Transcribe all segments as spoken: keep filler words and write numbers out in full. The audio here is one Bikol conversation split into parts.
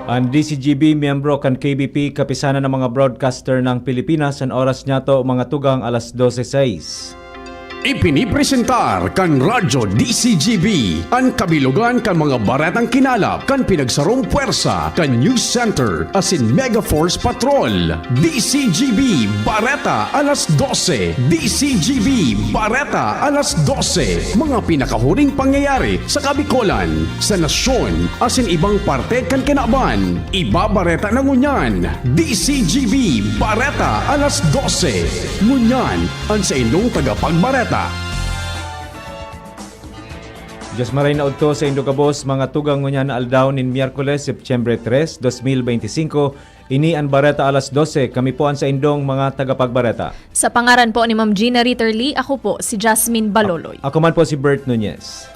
An D C G B, miyembro kan K B P, Kapisanan ng mga Broadcaster ng Pilipinas, an oras niyato, mga tugang, alas dose sais. Ipinipresentar kan Radyo D C G B an kabilogan kan mga baretang kinalap kan pinagsarong pwersa kan News Center asin Mega Force Patrol. D C G B Bareta alas dose. D C G B Bareta alas dose. Mga pinakahuring pangyayari sa Kabikolan, sa nasyon, asin ibang parte kan kinaban. Ibabareta na ngunyan, D C G B Bareta alas dose. Ngunyan, an saindong tagapagbareta. Diyos maray na udto saindo gabos, mga tugang, ngunyan na aldaw nin Miyerkules, Setyembre tres, dos mil beinti singko. Ini an Bareta alas dose. Kami po an saindong mga tagapagbareta. Sa pangaran po ni Ma'am Gina Ritter Lee, ako po si Jasmine Baloloy. Ako man po si Bert Nunez.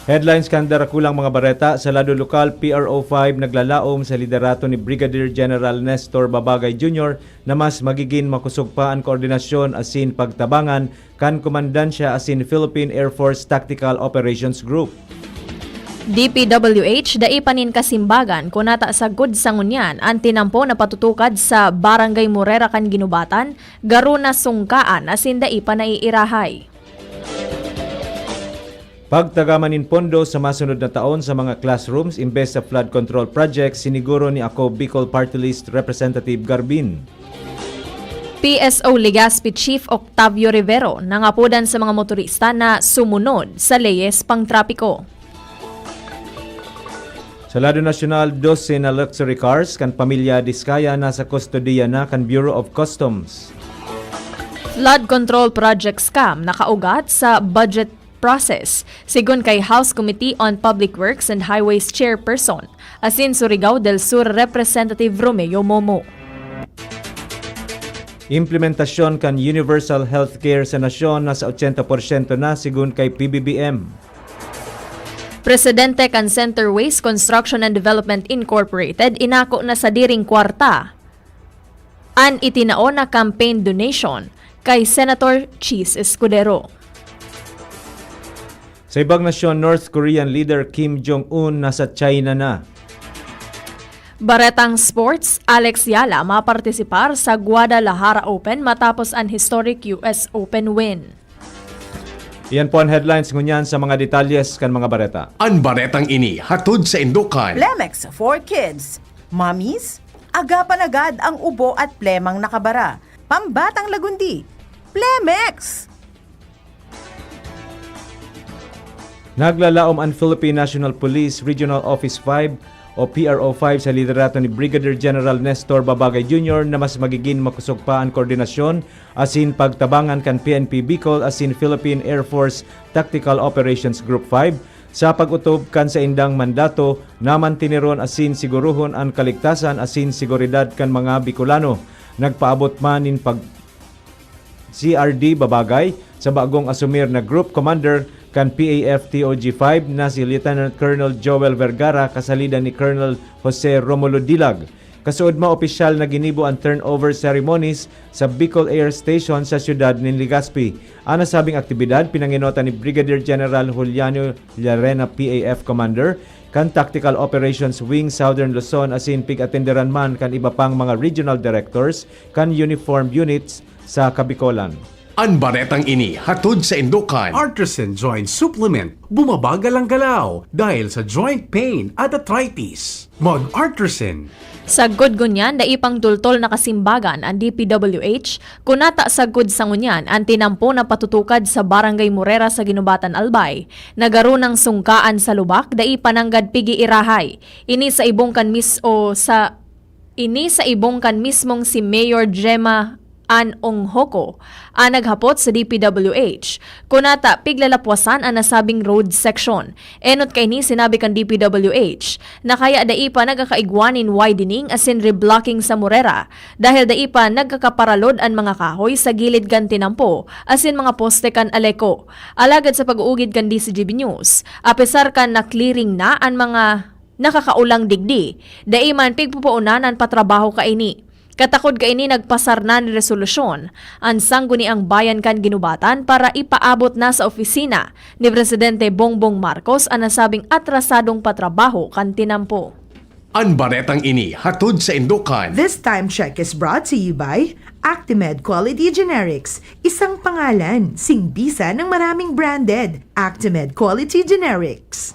Headlines kan darakulang mga bareta. Sa lado lokal, P R O five naglalaom sa liderato ni Brigadier General Nestor Babagay Junior na mas magigin makosog pa an koordinasyon asin pagtabangan kan komandansya asin Philippine Air Force Tactical Operations Group. D P W H, dai pa nin kasimbagan, kunata sagkod sa ngunyan an tinampo na patutukad sa Barangay Morera kan Guinobatan, garo na sungkaan asin dai pa naiirahay. Pagtagaman nin pondo sa masunod na taon sa mga classrooms imbes sa flood control project, siniguro ni Ako Bicol Party List Representative Garbin. P S O Legazpi Chief Octavio Rivero nangapodan sa mga motorista na sumunod sa leyes pangtrapiko. Sa lado nasyonal, dose na luxury cars kan pamilya Diskaya nasa kustodiya na kan Bureau of Customs. Flood control project scam nakaugat sa budget process, sigon kay House Committee on Public Works and Highways Chairperson asin Surigao del Sur Representative Romeo Momo. Implementasyon kan universal healthcare sa nasyon nasa ochenta porsyento na, sigon kay P B B M. Presidente kan Center Waste Construction and Development Incorporated inako na sadiring kwarta an itinao na campaign donation kay Senator Chiz Escudero. Sa ibang nasyon, North Korean leader Kim Jong-un nasa China na. Baretang sports, Alex Yala mapartisipar sa Guadalajara Open matapos an historic U S Open win. Iyan po an headlines ngunyan. Sa mga detalyes kan mga bareta. An baretang ini hatod saindo kan Plemex for Kids. Mommies, agapan agad ang ubo at plemang nakabara. Pambatang lagundi. Plemex! Naglalaom an Philippine National Police Regional Office five o P R O five sa liderato ni Brigadier General Nestor Babagay Junior na mas magigin makosog pa an koordinasyon asin pagtabangan kan P N P Bicol asin Philippine Air Force Tactical Operations Group five sa pag-otob kan saindang mandato na manteneron asin sigurohon an kaligtasan asin seguridad kan mga Bicolano. Nagpaabot man nin pag-, C R D Babagay sa bagong asumir na Group Commander kan P A F T O G five na si Lieutenant Colonel Joel Vergara, kasalidan ni Colonel Jose Romulo Dilag. Kasuodma, opisyal na ginibo an turnover ceremonies sa Bicol Air Station sa siyudad nin Legazpi. An nasabing aktibidad pinangenotan ni Brigadier General Juliano Llarena, P A F Commander kan Tactical Operations Wing Southern Luzon, asin pig-atenderan man kan iba pang mga regional directors kan uniformed units sa Kabikolan. An baretang ini hatod saindo kan Artisan Joint Supplement. Bumabagal ang galaw dahil sa joint pain at arthritis. Mag-Artisan. Sagkod ngunyan, dai pang tultol na kasimbagan an D P W H, kunata sagkod sa ngunyan an tinampo na patutukad sa Barangay Morera sa Guinobatan, Albay, na garo nang sungkaan sa lubak, dai pa nanggad pig-iirahay. Ini sa ibong kan mis-, o sa Ini sa ibong kan mismong si Mayor Gemma Ann Onghoco an naghapot sa D P W H, kunata piglalapwasan an nasabing road section. Enot kaini, sinabi kan D P W H na kaya dai pa nagkakaigwa nin widening asin reblocking sa Morera dahil dai pa nagkakaparalod an mga kahoy sa gilid kan tinampo asin mga poste kan Aleco. Alagad sa pag-uugid kan D C G B News, apesar kan na-clearing na an mga nakakaulang digdi, dai man pigpupuonan an patrabaho kaini. Katakod kaini, nagpasar na nin resolusyon an Sangguniang Bayan kan Guinobatan para ipaabot na sa opisina ni Presidente Bongbong Marcos an nasabing atrasadong patrabaho kan tinampo. An baretang ini hatod sa Indokan. This time check is brought to you by Actimed Quality Generics, isang pangalan, sing bisa ng maraming branded. Actimed Quality Generics.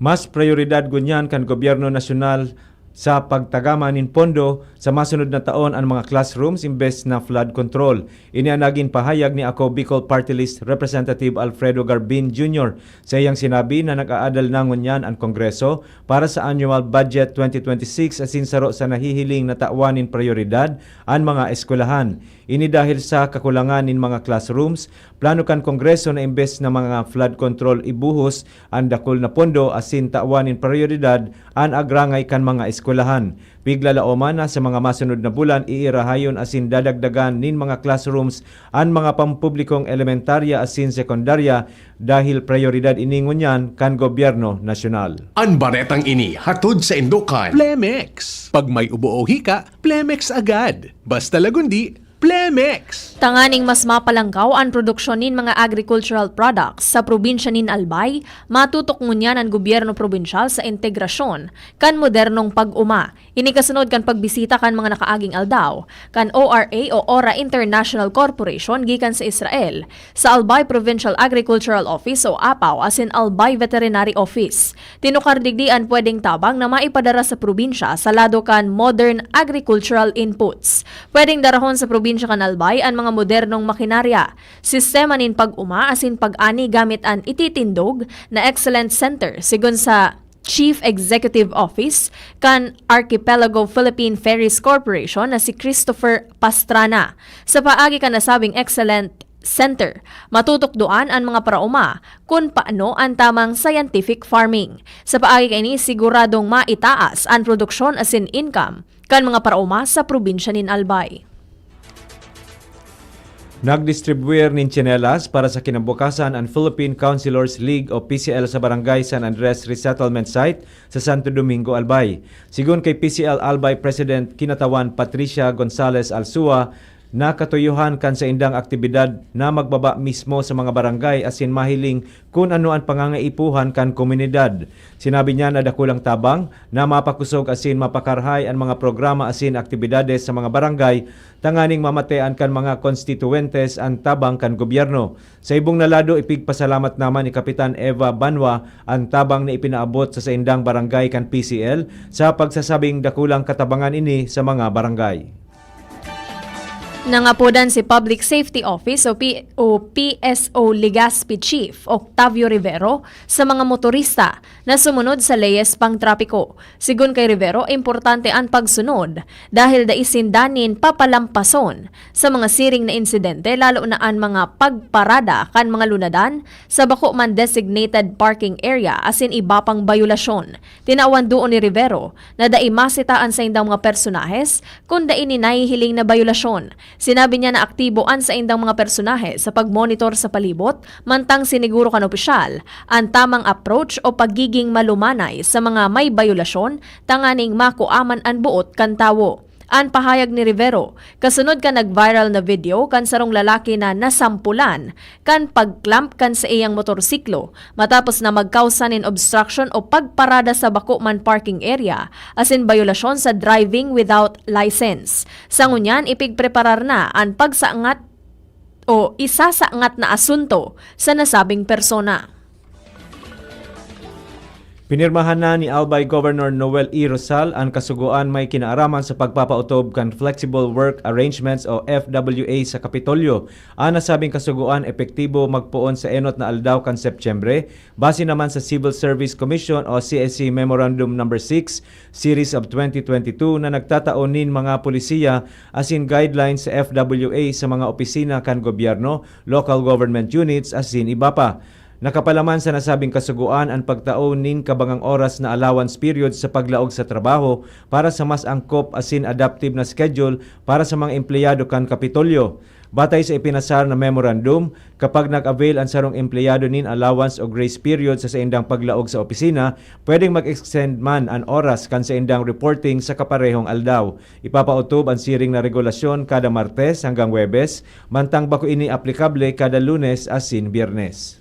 Mas prioridad ngunyan kan gobyerno nasyonal sa pagtagama nin pondo sa masunod na taon an mga classrooms imbes na flood control. Ini an nagin pahayag ni Ako Bicol Party List Representative Alfredo Garbin Junior sa iyang sinabi na nag-aadal na ngunyan an Kongreso para sa annual budget twenty twenty-six asin saro sa nahihiling na tawan nin prioridad an mga eskwelahan. Ini dahil sa kakulangan nin mga classrooms, plano kan Kongreso na imbes na mga flood control ibuhos an dakul na pondo asin tawan nin prioridad an agrangay kan mga eskwelahan. Piglalaoman na sa mga masunod na bulan iirahayon asin dadagdagan nin mga classrooms an mga pampublikong elementarya asin sekundarya dahil prioridad ini ngunyan kan gobyerno nasyonal. An baretang ini hatod sa Indokan. Plemex. Pag may ubo o hika, Plemex agad. Basta Lagundi, Plemex. Tanganing mas mapalangkaw an produksyon nin mga agricultural products sa probinsya nin Albay, matutok ngunyan an gobyerno probinsyal sa integrasyon kan modernong pag-oma. Ini kasunod kan pagbisita kan mga nakaaging aldaw kan O R A o Ora International Corporation gikan sa Israel, sa Albay Provincial Agricultural Office o APAO asin Albay Veterinary Office. Tinukar digdi an pwedeng tabang na maipadara sa probinsya sa lado kan modern agricultural inputs. Pwedeng darahon sa probinsya kan Albay an mga modernong makinarya, sistema nin pag-oma asin pag-ani gamit an ititindog na Excellent Center, sigon sa Chief Executive Office kan Archipelago Philippine Ferries Corporation na si Christopher Pastrana. Sa paagi kan nasabing Excellent Center, matutukdoan an mga paraoma kun paano an tamang scientific farming. Sa paagi kaini, siguradong maitaas an produksyon asin income kan mga paraoma sa probinsya nin Albay. Nagdistribuir nin tsinelas para sa kinabukasan an Philippine Councilors League o P C L sa Barangay San Andres Resettlement Site sa Santo Domingo, Albay. Sigon kay P C L Albay President Kinatawan Patricia Gonzalez Alsua, nakatuyohan kan saindang aktibidad na magbaba mismo sa mga barangay asin mahiling kun ano an pangangaipuhan kan komunidad. Sinabi niya na dakulang tabang na mapakosog asin mapakarahay an mga programa asin aktibidades sa mga barangay tanganing mamatean kan mga konstituwentes an tabang kan gobyerno. Sa ibong na lado, ipigpasalamat naman ni Kapitan Eva Banwa an tabang na ipinaabot sa saindang barangay kan P C L sa pagsasabing dakulang katabangan ini sa mga barangay. Nangapodan si Public Safety Office o, P- o P S O Legazpi Chief Octavio Rivero sa mga motorista na sumunod sa leyes pangtrapiko. Sigon kay Rivero, importante an pagsunod dahil dai sinda nin papalampason sa mga siring na insidente, lalo na an mga pagparada kan mga lunadan sa bako man designated parking area asin iba pang bayolasyon. Tinawan duon ni Rivero na dai masita an saindang mga personahes kun dai nin nahihiling na bayolasyon. Sinabi niya na aktibo an saindang mga personahe sa pagmonitor sa palibot, mantang siniguro kan opisyal an tamang approach o pagiging malumanay sa mga may bayolasyon tanganing makuaman an boot kan tawo. An pahayag ni Rivero, kasunod kan nag-viral na video kan sarong lalaki na nasampulan kan pag-clamp kan saiyang motorsiklo matapos na magkausa nin obstruction o pagparada sa bako man parking area asin bayolasyon sa driving without license. Sa ngunyan, ipigpreparar na an pagsangat o isasangat na asunto sa nasabing persona. Pinirmahan na ni Albay Governor Noel E. Rosal an kasugoan may kinaaraman sa pagpapaotob kan Flexible Work Arrangements o F W A sa Kapitolyo. An nasabing kasugoan epektibo magpoon sa enot na aldaw kan Setyembre, base naman sa Civil Service Commission o C S C Memorandum Number six, Series of twenty twenty-two na nagtatao nin mga polisiya asin guidelines sa F W A sa mga opisina kan gobyerno, local government units asin iba pa. Nakapalaman sa nasabing kasugoan an pagtao nin kabangang oras na allowance period sa paglaog sa trabaho para sa mas angkop asin adaptive na schedule para sa mga empleyado kan Kapitolyo. Batay sa ipinasar na memorandum, kapag nag-avail an sarong empleyado nin allowance o grace period sa saindang paglaog sa opisina, pwedeng mag-extend man an oras kan saindang reporting sa kaparehong aldaw. Ipapaotob an siring na regulasyon kada Martes hanggang Huwebes, mantang bako ini aplikable kada Lunes asin Biyernes.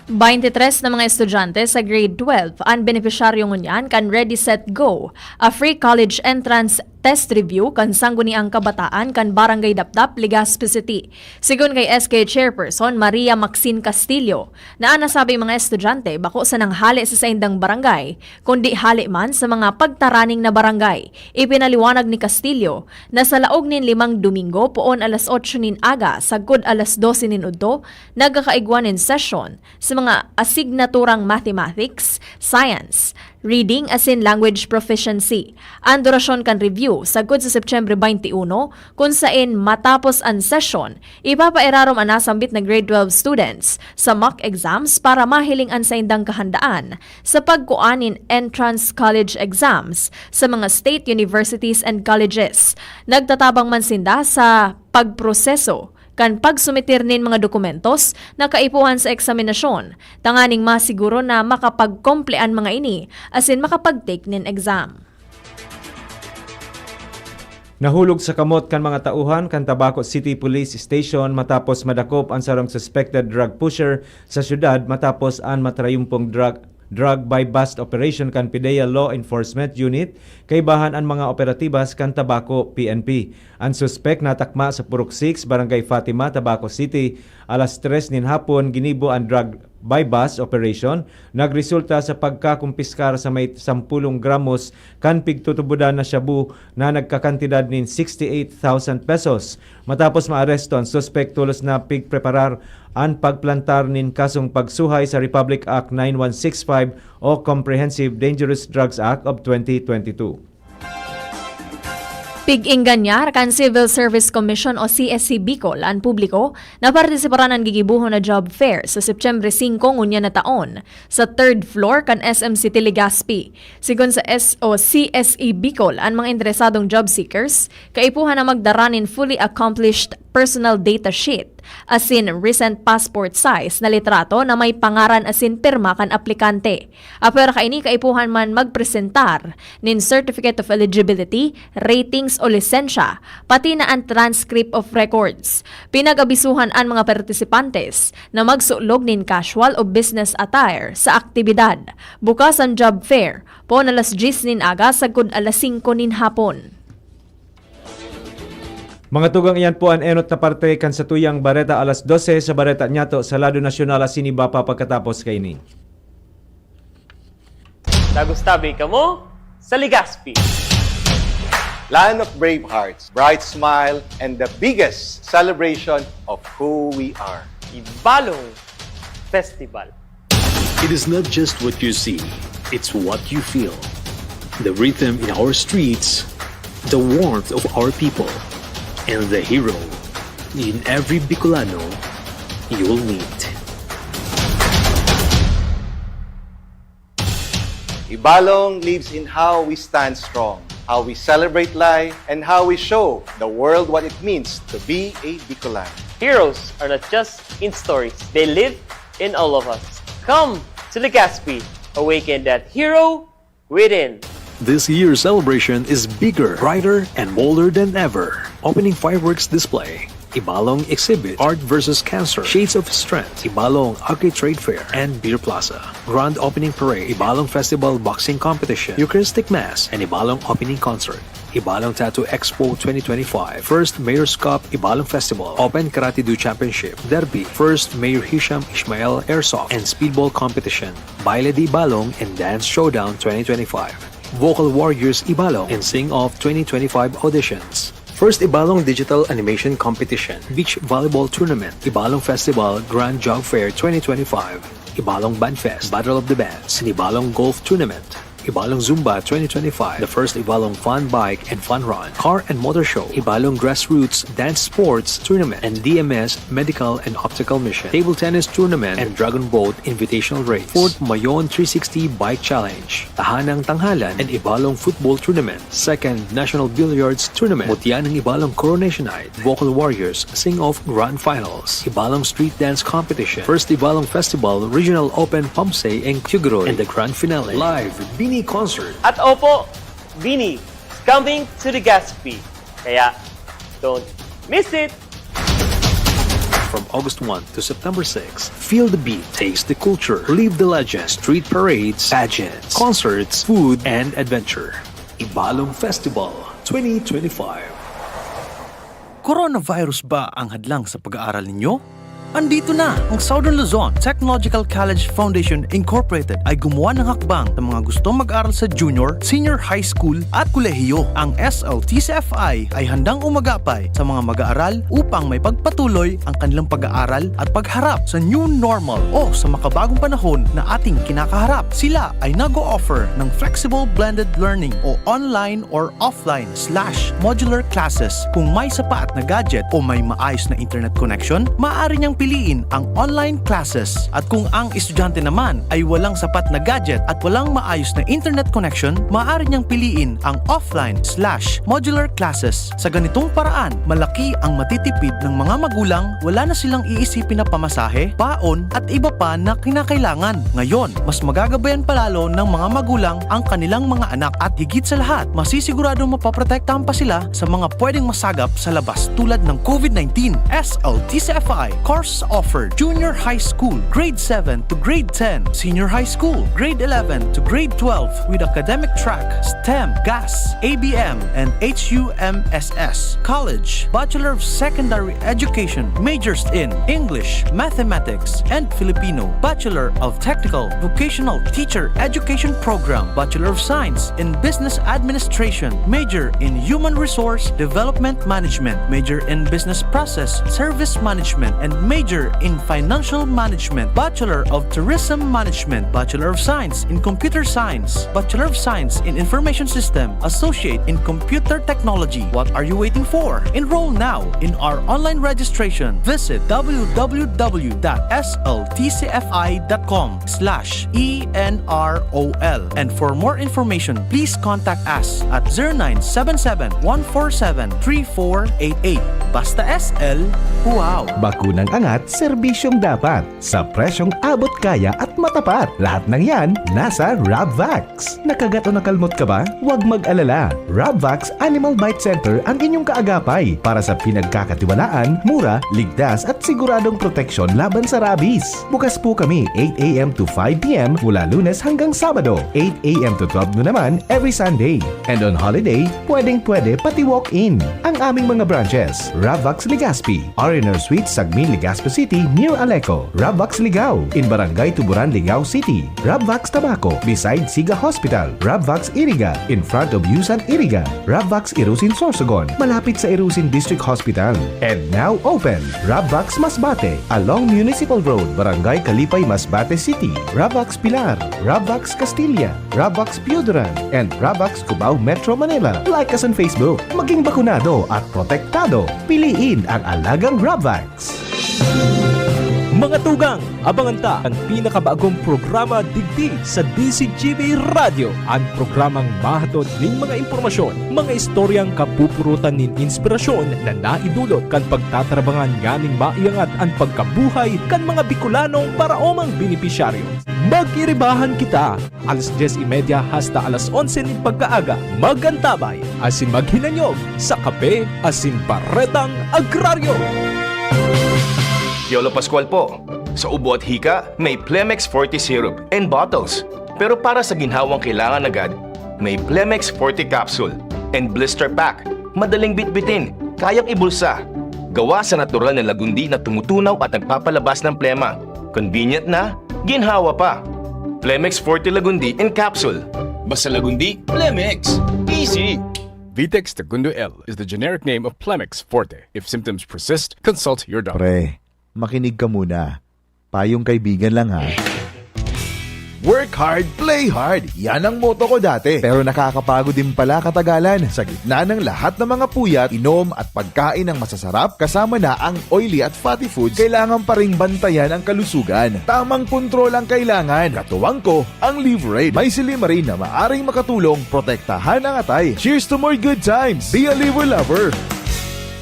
Baintitres na mga estudyante sa grade twelve an benepisyaryo ngunyan kan Ready, Set, Go, a free college entrance test review kan Sangguniang Kabataan kan Barangay Dapdap, Legazpi City. Sigon kay S K Chairperson Maria Maxine Castillo, na an nasabing mga estudyante bako sanang hale sa saindang barangay, kundi hale man sa mga pagtaraning na barangay. Ipinaliwanag ni Castillo na sa laog nin limang Domingo, poon alas otso nin aga sagkod alas dose nin udto, nagkakaigwa nin sesyon sa mga asignaturang mathematics, science, reading asin language proficiency. An durasyon kan review sagkod sa Setyembre twenty-one, kun saen matapos an sesyon, ipapairarom an nasambit na grade twelve students sa mock exams para mahiling an saindang kahandaan sa pagkua nin entrance college exams sa mga state universities and colleges. Nagtatabang man sinda sa pagproseso kan pagsumitir nin mga dokumentos na kaipuhan sa eksaminasyon, tanganing masiguro na makapagkomple an mga ini asin makapag-take nin exam. Nahulog sa kamot kan mga tauhan kan Tabaco City Police Station matapos madakop an sarong suspected drug pusher sa syudad matapos an matrayumpong drug, drug buy-bust operation kan PDEA Law Enforcement Unit kaibahan an mga operatibas kan Tabaco P N P. An suspek natakma sa Purok six, Barangay Fatima, Tabaco City. Alas tres nin hapon, ginibo an drug buy-bust operation. Nagresulta sa pagkakumpiskar sa may sampulong gramos kan pigtutubodan na shabu na nagkakantidad nin sixty-eight thousand pesos. Matapos maaresto an suspek, tolos na pigpreparar an pagplantar nin kasong pagsuhay sa Republic Act nine one six five o Comprehensive Dangerous Drugs Act of twenty twenty-two. Pig-engganyar kan Civil Service Commission o C S C Bicol an publiko na partisiparan an gigibohon na job fair sa Setyembre singko ngunyan na taon sa third floor kan S M City Legazpi. Sigon sa S O C S E Bicol, an mga interesadong job seekers kaipuhan na magdara nin fully accomplished personal data sheet asin recent passport size na litrato na may pangaran asin pirma kan aplikante. Apwera kaini, kaipuhan man magpresentar nin Certificate of Eligibility, ratings o lisensya, pati na an transcript of records. Pinag-abisuhan an mga partisipantes na magsulog nin casual o business attire sa aktibidad. Bukas an job fair, poon alas dyes nin aga sagkod alas singko nin hapon. Mga tugang, iyan po an enot na parte kan satuyang bareta alas dose sa Bareta Nyato sa lado nasyonal asin iba pa pagkatapos kaini. Tagustabi kamo sa Legazpi. Land of brave hearts, bright smile, and the biggest celebration of who we are. Ibalong Festival. It is not just what you see, it's what you feel. The rhythm in our streets, the warmth of our people, and the hero in every Bicolano you'll meet. Ibalong lives in how we stand strong, how we celebrate life, and how we show the world what it means to be a Bicolano. Heroes are not just in stories, they live in all of us. Come to Legazpi, awaken that hero within. This year's celebration is bigger, brighter, and bolder than ever. Opening fireworks display, Ibalong exhibit, Art versus Cancer, Shades of Strength, Ibalong Agri Trade Fair, and Beer Plaza. Grand opening parade, Ibalong Festival Boxing Competition, Eucharistic Mass, and Ibalong Opening Concert. Ibalong Tattoo Expo twenty twenty-five, First Mayor's Cup Ibalong Festival, Open Karate Do Championship, Derby, First Mayor Hisham Ishmael Airsoft and Speedball Competition, Baile de Ibalong and Dance Showdown twenty twenty-five, Vocal Warriors Ibalong and Sing Off twenty twenty-five auditions, First Ibalong Digital Animation Competition, Beach Volleyball Tournament, Ibalong Festival Grand Job Fair twenty twenty-five, Ibalong Band Fest, Battle of the Bands, and Ibalong Golf Tournament. Ibalong Zumba twenty twenty-five, the first Ibalong Fun Bike and Fun Run, Car and Motor Show, Ibalong Grassroots Dance Sports Tournament, and D M S Medical and Optical Mission, Table Tennis Tournament, and Dragon Boat Invitational Race, Fourth Mayon three sixty Bike Challenge, Tahanang Tanghalan and Ibalong Football Tournament, Second National Billiards Tournament, Mutya ng Ibalong Coronation Night, Vocal Warriors Sing Off Grand Finals, Ibalong Street Dance Competition, First Ibalong Festival Regional Open Pamsay and Kyuguro, and the Grand Finale, Live Bini Concert. At opo, Bini is coming to Legazpi. Kaya, don't miss it! From August one to September six, feel the beat, taste the culture, live the legend, street parades, pageants, concerts, food, and adventure. Ibalong Festival twenty twenty-five. Coronavirus ba ang hadlang sa pag-aaral ninyo? Andito na! Ang Southern Luzon Technological College Foundation Incorporated ay gumawa ng hakbang sa mga gustong mag-aral sa junior, senior high school at kolehiyo. Ang S L T C F I ay handang umagapay sa mga mag-aaral upang may pagpatuloy ang kanilang pag-aaral at pagharap sa new normal o sa makabagong panahon na ating kinakaharap. Sila ay nag-o-offer ng flexible blended learning o online or offline slash modular classes. Kung may sapat na gadget o may maayos na internet connection, maaari niyang piliin ang online classes. At kung ang estudyante naman ay walang sapat na gadget at walang maayos na internet connection, maaari niyang piliin ang offline slash modular classes. Sa ganitong paraan, malaki ang matitipid ng mga magulang, wala na silang iisipin na pamasahe, baon, at iba pa na kinakailangan. Ngayon, mas magagabayan pa lalo ng mga magulang ang kanilang mga anak at higit sa lahat, masisiguradong mapoprotektahan pa sila sa mga pwedeng masagap sa labas tulad ng COVID nineteen. S L T C F I, courses offered, junior high school, grade seven to grade ten, senior high school, grade eleven to grade twelve, with academic track, STEM, GAS, A B M, and H U M S S. College, Bachelor of Secondary Education, majors in English, Mathematics, and Filipino. Bachelor of Technical Vocational Teacher Education Program, Bachelor of Science in Business Administration, major in Human Resource Development Management, major in Business Process Service Management, and major in Financial Management, Bachelor of Tourism Management, Bachelor of Science in Computer Science, Bachelor of Science in Information System, Associate in Computer Technology. What are you waiting for? Enroll now in our online registration. Visit w w w dot s l t c f i dot com slash e n r o l. And for more information, please contact us at zero nine seven seven, one four seven, three four eight eight. Basta S L, wow! Bakunang angat, serbisyong dapat, sa presyong abot kaya at matapat. Lahat ng yan nasa Rabvax. Nakagat o nakalmot ka ba? Huwag mag-alala. Rabvax Animal Bite Center ang inyong kaagapay para sa pinagkakatiwalaan, mura, ligtas at siguradong proteksyon laban sa rabies. Bukas po kami eight a m to five p m mula Lunes hanggang Sabado, eight a m to twelve noon naman every Sunday. And on holiday, pwedeng-pwede pati walk-in. Ang aming mga branches, Rabvax Legazpi, R and R Suite, Sagmin, Legazpi City, near Aleco, Rabvax Ligao, in Barangay Tuburan, Ligao City, Rabvax Tabaco, beside Siga Hospital, Rabvax Iriga, in front of Yusan Iriga, Rabvax Irusin Sorsogon, malapit sa Irusin District Hospital. And now open, Rabvax Masbate, along Municipal Road, Barangay Kalipay, Masbate City, Rabvax Pilar, Rabvax Castilla, Rabvax Pioduran, and Rabvax Cubao, Metro Manila. Like us on Facebook. Maging bakunado at protektado. Piliin ang alagang Rabvax. Mga tugang, abangan ta an pinakabagong programa digdi sa D Z G B Radyo, an programang mahatod nin mga impormasyon, mga istoryang kapupurutan nin inspirasyon na naidulot kan pagtatrabangan nganing maiangat an pagkabuhay kan mga Bicolanong paraomang benepisyaryo. Magiribahan kita! Alas dyes y media hasta alas onse nin pagkaaga, mag-antabay asin maghinanyog sa kape asin baretang agraryo. Piolo Pascual po. Sa ubo at hika, may Plemex Forte Syrup and Bottles. Pero para sa ginhawang kailangan agad, may Plemex Forte Capsule and Blister Pack. Madaling bitbitin, kayang ibulsa. Gawa sa natural na lagundi na tumutunaw at nagpapalabas ng plema. Convenient na, ginhawa pa. Plemex Forte Lagundi in Capsule. Basta Lagundi, Plemex. Easy! Vitex Tagundo L is the generic name of Plemex Forte. If symptoms persist, consult your doctor. Pre, makinig ka muna. Payong kaibigan lang, ha. Work hard, play hard. Yan ang motto ko dati. Pero nakakapagod din pala katagalan. Sa gitna ng lahat ng mga puyat, inom at pagkain ng masasarap, kasama na ang oily at fatty foods, kailangan pa ring bantayan ang kalusugan. Tamang kontrol ang kailangan. Katuwang ko, ang Liverade. May silymarin na maaring makatulong protektahan ang atay. Cheers to more good times! Be a Liver Lover!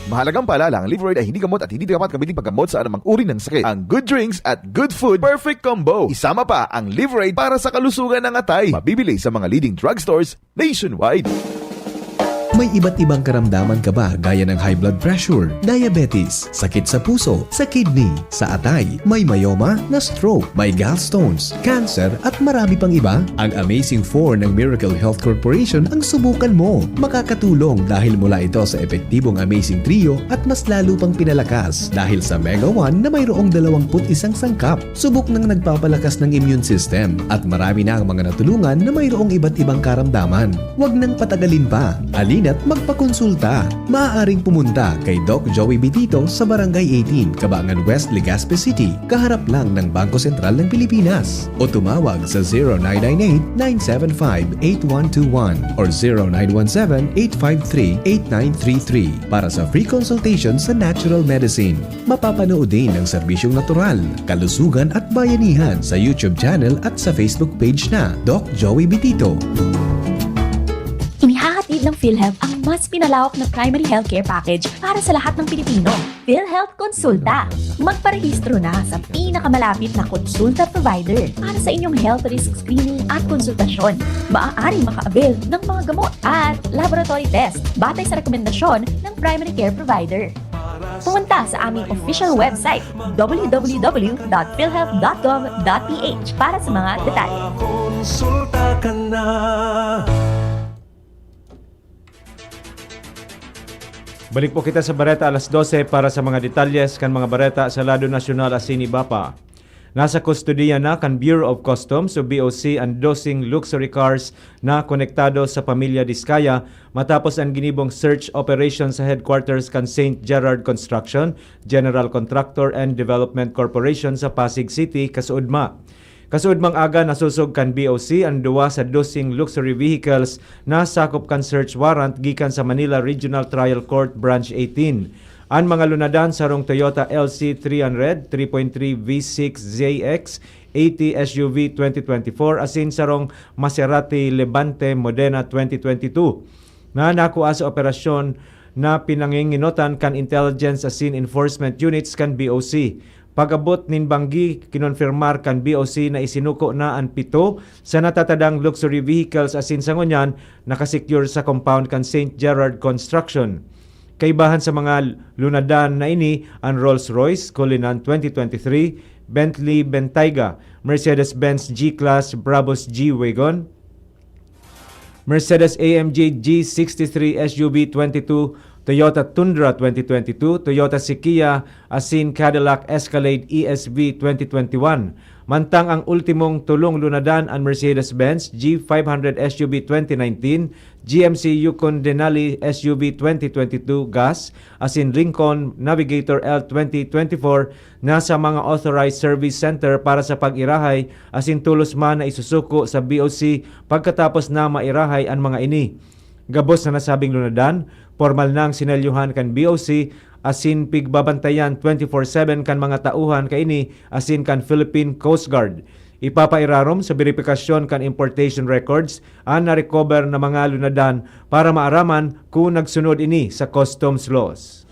Mahalagang paalala, ang Liverade ay hindi gamot at hindi dapat gamitin paggamot sa anumang uri ng sakit. Ang good drinks at good food, perfect combo. Isama pa ang Liverade para sa kalusugan ng atay. Mabibili sa mga leading drugstores nationwide. May iba't ibang karamdaman ka ba, gaya ng high blood pressure, diabetes, sakit sa puso, sa kidney, sa atay, may myoma, na-stroke, may gallstones, cancer, at marami pang iba? Ang Amazing Four ng Miracle Health Corporation ang subukan mo. Makakatulong dahil mula ito sa epektibong Amazing Trio at mas lalo pang pinalakas dahil sa Mega One na mayroong dalawampu't isang sangkap. Subok nang nagpapalakas ng immune system at marami na ang mga natulungan na mayroong iba't ibang karamdaman. Huwag nang patagalin pa. Halina't magpakonsulta. Maaaring pumunta kay Doc Joey Bitito sa Barangay eighteen, Cabangan West, Legazpi City, kaharap lang ng Bangko Sentral ng Pilipinas. O tumawag sa zero nine nine eight, nine seven five, eight one two one or zero nine one seven, eight five three, eight nine three three para sa free consultation sa natural medicine. Mapapanood din ang serbisyong natural, kalusugan at bayanihan sa YouTube channel at sa Facebook page na Doc Joey Bitito. Inihahatid ng PhilHealth ang mas pinalawak na primary healthcare package para sa lahat ng Pilipino. PhilHealth Konsulta. Magparehistro na sa pinakamalapit na konsulta provider para sa inyong health risk screening at konsultasyon. Maaaring maka-avail ng mga gamot at laboratory test batay sa rekomendasyon ng primary care provider. Pumunta sa aming official website, w w w dot philhealth dot gov dot p h, para sa mga detalye. Konsulta ka na. Balik po kita sa bareta alas dose para sa mga detalles kan mga bareta sa lado nasyonal asin iba pa. Nasa kustodiya na kan Bureau of Customs o B O C an doseng luxury cars na konektado sa pamilya Diskaya matapos an ginibong search operation sa headquarters kan Saint Gerard Construction, General Contractor and Development Corporation sa Pasig City, kasuodma. Kasuodmang aga, nasosog kan B O C an duwa sa doseng luxury vehicles na sakop kan search warrant gikan sa Manila Regional Trial Court Branch eighteen. An mga lunadan, sarong Toyota L C three hundred, three point three V six Z X, eighty S U V twenty twenty-four asin sarong Maserati Levante Modena twenty twenty-two na nakua sa operasyon na pinanginginotan kan intelligence asin enforcement units kan B O C. Pag-abot nin banggi, kinonfirmar kan B O C na isinuko na an pito sa natatadang luxury vehicles asin sa ngunyan nakasecure sa compound kan Saint Gerard Construction. Kaibahan sa mga lunadan na ini an Rolls-Royce Cullinan twenty twenty-three, Bentley Bentayga, Mercedes-Benz G-Class Brabus G-Wagon, Mercedes A M G G sixty-three S U V twenty-two, Toyota Tundra twenty twenty-two, Toyota Sequoia, asin Cadillac Escalade E S V twenty twenty-one. Mantang ang ultimong tulong lunadan an Mercedes-Benz G five hundred S U V twenty nineteen, G M C Yukon Denali S U V twenty twenty-two gas, asin Lincoln Navigator L twenty twenty-four na sa mga authorized service center para sa pag-irahay asin tolos man na isusuko sa B O C pagkatapos na mairahay an mga ini. Gabos na nasabing lunadan, pormal nang sinelyohan kan B O C asin pigbabantayan twenty-four seven kan mga tauhan kaini asin kan Philippine Coast Guard. Ipapairarom sa beripikasyon kan importation records an na-recover na mga lunadan para maaraman kun nagsunod ini sa customs laws.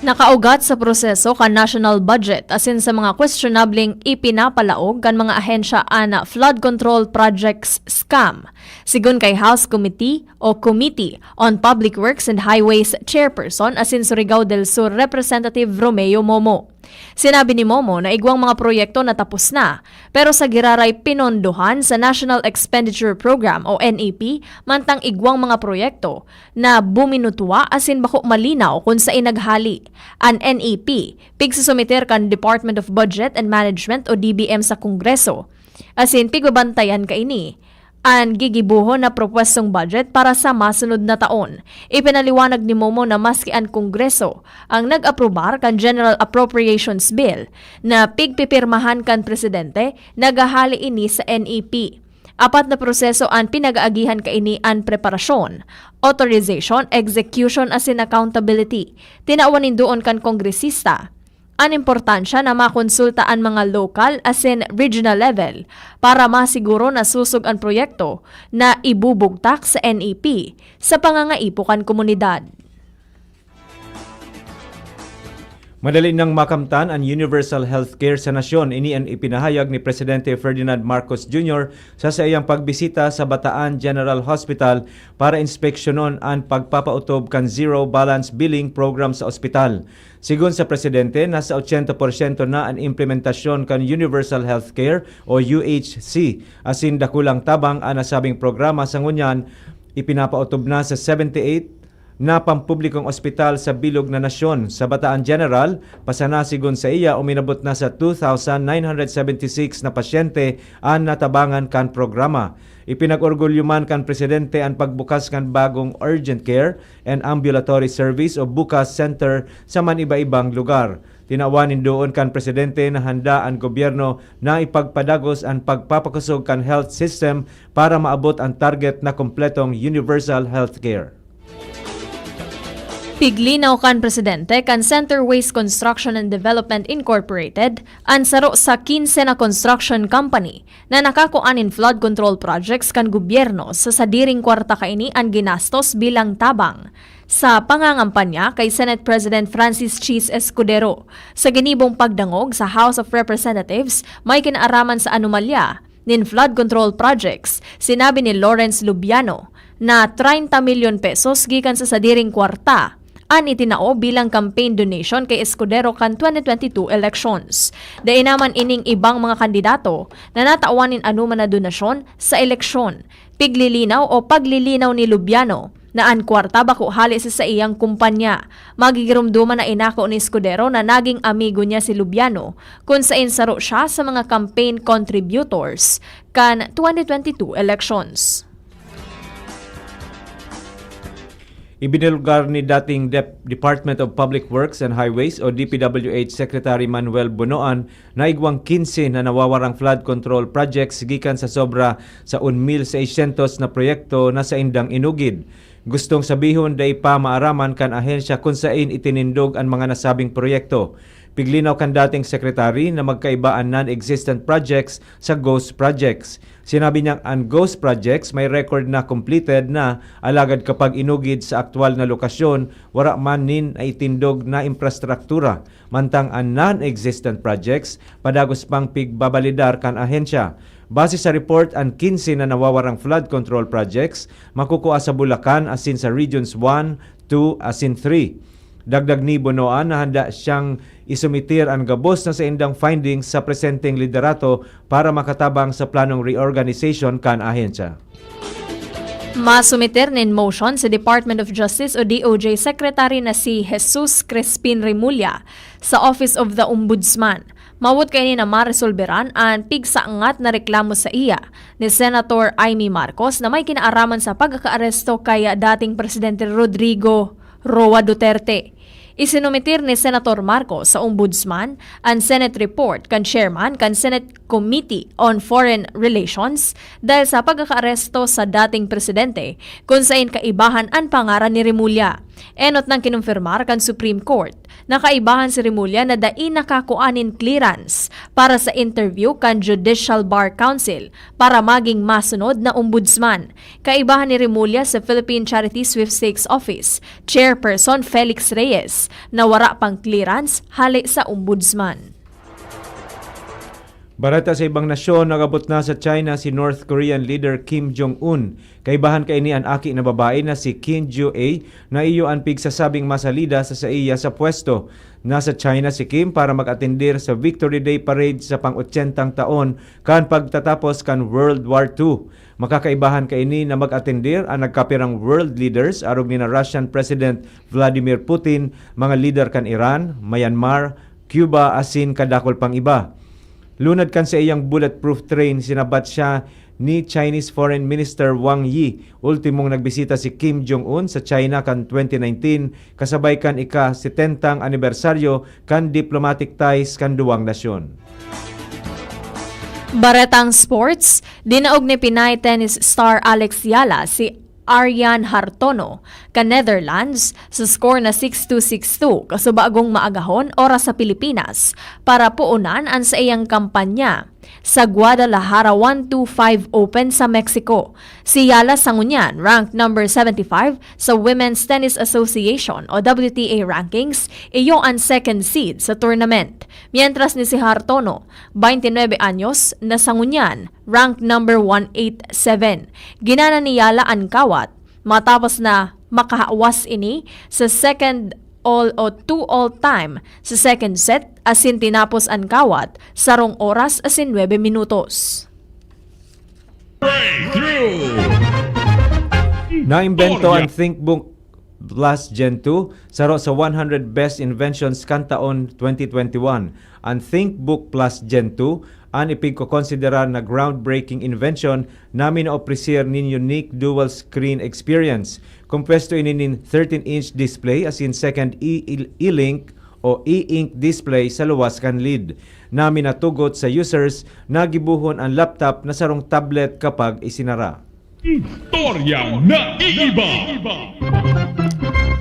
Nakaugat sa proseso kan national budget asin sa mga questionableng ipinapalaog kan mga ahensya an flood control projects scam. Sigon kay House Committee o Committee on Public Works and Highways Chairperson asin Surigao del Sur Representative Romeo Momo. Sinabi ni Momo na igwang mga proyekto natapos na, pero sa giraray pinondohan sa National Expenditure Program o N E P, mantang igwang mga proyekto na buminutwa asin bako malinaw kun sain naghali. An N E P pigsusumiter kan Department of Budget and Management o D B M sa Kongreso, asin pigbabantayan kaini an gigibohon na propwestong budget para sa masunod na taon. Ipinaliwanag ni Momo na maski an Kongreso ang nag-aprobar kan General Appropriations Bill na pigpipirmahan kan Presidente, naghahali ini sa N E P. Apat na proseso an pinag-aagihan kaini: an preparasyon, authorization, execution asin accountability. Tinawan nin duon kan kongresista an importansya na makonsulta an mga local asin regional level para masiguro na susog an proyekto na ibubugtak sa N E P sa pangangaipo kan komunidad. Madali nang makamtan an universal healthcare sa nasyon. Ini an ipinahayag ni Presidente Ferdinand Marcos Junior sa saiyang pagbisita sa Bataan General Hospital para inspeksyonon an pagpapautob kan zero balance billing program sa ospital. Sigon sa presidente, nasa ochenta porsyento na an implementasyon kan universal healthcare o U H C, asin dakulang tabang an nasabing programa. Sa ngunyan, ipinapaotob na sa seventy-eight na pampublikong ospital sa bilog na nasyon. Sa Bataan General, pasana sigon saiya, uminabot na sa two thousand nine hundred seventy-six na pasyente an natabangan kan programa. Ipinag-orgulyo man kan presidente an pagbukas kan bagong urgent care and ambulatory service o BUCAS center sa man iba-ibang lugar. Tinawan nin doon kan presidente na handa an gobyerno na ipagpadagos an pagpapakosog kan health system para maabot an target na kompletong universal healthcare. Piglinaw kan presidente kan Center Waste Construction and Development Incorporated, an saro sa quince na construction company na nakakua nin flood control projects kan gobyerno. Sa sadiring kwarta kaini an ginastos bilang tabang sa pangangampanya kay Senate President Francis Chiz Escudero. Sa ginibong pagdangog sa House of Representatives, may kinaaraman sa anomalya nin flood control projects. Sinabi ni Lawrence Lubiano na treinta milyon pesos gikan sa sadiring kwarta an itinao bilang campaign donation kay Escudero kan twenty twenty-two elections. Dai naman ining ibang mga kandidato na natawan nin anoman na donasyon sa eleksyon. Piglilinaw o paglilinaw ni Lubiano na an kwarta bako hale sa saiyang kumpanya. Magigiromdoman na inako ni Escudero na naging amigo niya si Lubiano, kun sain saro siya sa mga campaign contributors kan twenty twenty-two elections. Ibinulgar ni dating Dep- Department of Public Works and Highways o D P W H Secretary Manuel Bonoan na igwang quince na nawawarang flood control projects gikan sa sobra sa un mil seiscientos na proyekto na saindang inugid. Gustong sabihon, dai pa maaraman kan ahensya kun sain itinindog an mga nasabing proyekto. Piglinaw kan dating sekretary na magkaiba an non-existent projects sa ghost projects. Sinabi niyang an ghost projects may record na completed na, alagad kapag inugid sa aktual na lokasyon, wara man nin naitindog na infrastruktura, mantang an non-existent projects padagos pang pigbabalidar kan ahensya. Base sa report, an quince na nawawarang flood control projects makukua sa Bulacan asin sa Regions one, two asin three. Dagdag ni Bonoan na handa siyang isumitir an gabos na saindang findings sa presenteng liderato para makatabang sa planong reorganization kan ahensya. Masumiter nin motion si Department of Justice o D O J Secretary na si Jesus Crispin Remulla sa Office of the Ombudsman. Mawot kaini na maresolberan an pigsangat na reklamo sa iya ni Senator Imee Marcos na may kinaaraman sa pagkakaaresto kaya dating Presidente Rodrigo Roa Duterte. Isinumitir ni Senator Marcos sa Ombudsman an Senate report kan chairman kan Senate Committee on Foreign Relations dahil sa pagkakaaresto sa dating presidente, kun sain kaibahan an pangaran ni Remulla. Enot nang kinumpirmar kan Supreme Court na kaibahan si Remulla na dai nakakua nin clearance para sa interview kan Judicial Bar Council para maging masunod na ombudsman. Kaibahan ni Remulla sa Philippine Charity Sweepstakes Office Chairperson Felix Reyes na wara pang clearance hale sa ombudsman. Bareta sa ibang nasyon, nag-abot na sa China si North Korean leader Kim Jong-un. Kaibahan kaini an aki na babae na si Kim Ju-a na iyo an pigsasabing masalida sa saiya sa pwesto. Nasa China si Kim para mag-atendir sa Victory Day Parade sa pang-ochentang taon kan pagtatapos kan World War two. Makakaibahan kaini na mag-atendir an nagkapirang world leaders arog nina Russian President Vladimir Putin, mga lider kan Iran, Myanmar, Cuba asin kadakul pang iba. Lunad kan saiyang bulletproof train, sinabat siya ni Chinese Foreign Minister Wang Yi. Ultimong nagbisita si Kim Jong-un sa China kan twenty nineteen, kasabay kan ika-setentang anibersaryo kan diplomatic ties kan duwang nasyon. Baretang sports, dinaog ni Pinay tennis star Alex Yala si Aryan Hartono kan Netherlands sa score na six two six two, kasubagong maagahon oras sa Pilipinas, para puunan an saiyang kampanya. sa Guadalajara one two five Open sa Mexico. Si Yala sa ngunyan, ranked number seventy-five sa Women's Tennis Association o W T A rankings, iyo an second seed sa tournament. Mientras ni si Hartono, twenty-nine anyos, na sa ngunyan, ranked number one eight seven. Ginana ni Yala an kawat matapos na makahawas ini sa second all o two all time sa second set, asin tinapos an kawat sarong oras asin nuebe minutos. Naimbento ang ThinkBook Plus Gen two, saro sa one hundred Best Inventions kan taon twenty twenty-one. Ang ThinkBook Plus Gen two, an ipigkokonsiderar na groundbreaking invention na minaopresir nin unique dual screen experience. Kompwesto ini nin thirteen-inch display asin second e-, e-link o e-ink display sa luwas kan lid, na minatugot sa users na gibohon an laptop na sarong tablet kapag isinara. Istoryang naiiba.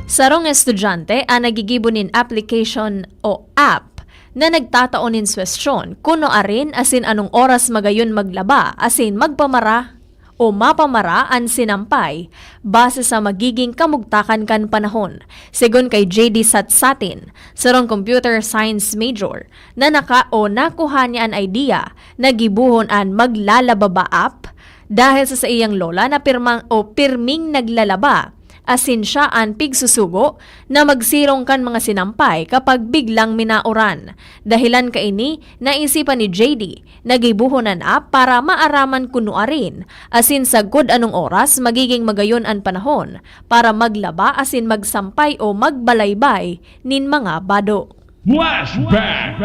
Sarong estudyante an nagigibo nin application o app na nagtatao nin suwestyon kun nuarin asin anong oras magayon maglaba asin magpamara o mapamara an sinampay base sa magiging kamugtakan kan panahon. Segun kay J D Satsatin, sarong computer science major, na naka o nakuha niya an idea na gibohon an Maglalaba Ba app dahil sa saiyang lola na pirmang o pirming naglalaba, asin siya an pigsusugo na magsirong kan mga sinampay kapag biglang minauran. Dahilan kaini, naisipan ni J D na gibohon an app para maaraman kun nuarin, asin sagkod anong oras magiging magayon an panahon para maglaba asin magsampay o magbalaybay nin mga bado. Flashback.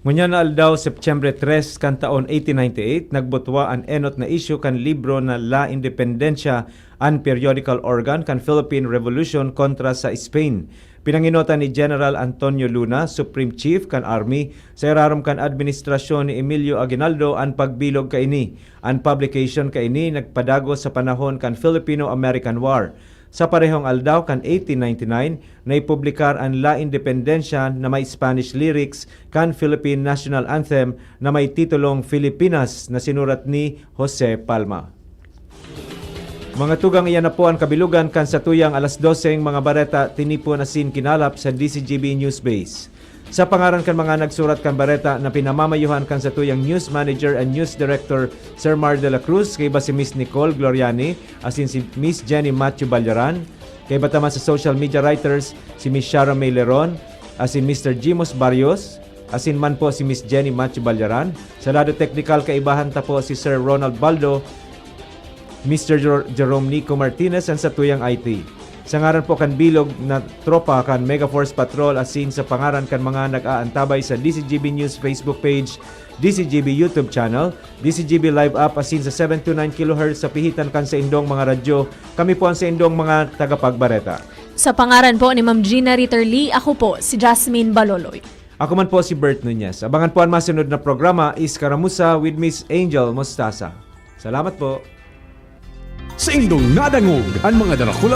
Ngunyan na aldaw, Setyembre tres kan taon eighteen ninety-eight, nagbutwa an enot na isyu kan libro na La Independencia, an periodical organ kan Philippine Revolution kontra sa Spain. Pinangenotan ni General Antonio Luna, Supreme Chief kan Army, sa irarom kan administrasyon ni Emilio Aguinaldo an pagbilog kaini. An publication kaini nagpadagos sa panahon kan Filipino-American War. Sa parehong aldaw kan eighteen ninety-nine, naipublikar an La Independencia na may Spanish lyrics kan Philippine National Anthem na may titulong Filipinas na sinurat ni Jose Palma. Mga tugang, iyan na po an kabilugan kan satuyang alas doseng mga bareta tinipon asin kinalap sa D C G B News Base. Sa pangaran kan mga nagsurat kan bareta na pinamamayuhan kan satuyang news manager and news director, Sir Mar de la Cruz, kaiba si Miss Nicole Gloriani, asin si Miss Jenny Matthew Balyaran, kaiba ta man sa social media writers, si Miss Sharon May Leron, asin Mister Jimos Barrios, asin man po si Miss Jenny Matthew Balyaran. Sa lado teknikal, kaibahan ta po si Sir Ronald Baldo, Mister Jer-, Jerome Nico Martinez, and sa tuyang I T. Sa ngaran po kan bilog na tropa kan Mega Force Patrol asin sa pangaran kan mga nag-aantabay sa D C G B News Facebook page, D C G B YouTube channel, D C G B Live app asin sa seven two nine kilohertz sa pihitan kan saindong mga radyo, kami po an saindong mga tagapagbareta. Sa pangaran po ni Ma'am Gina Ritter Lee, ako po si Jasmine Baloloy. Ako man po si Bert Nunez. Abangan po an masunod na programa, Iskaramuza with Miss Angel Mostaza. Salamat po. Saindong nadangog an mga darakula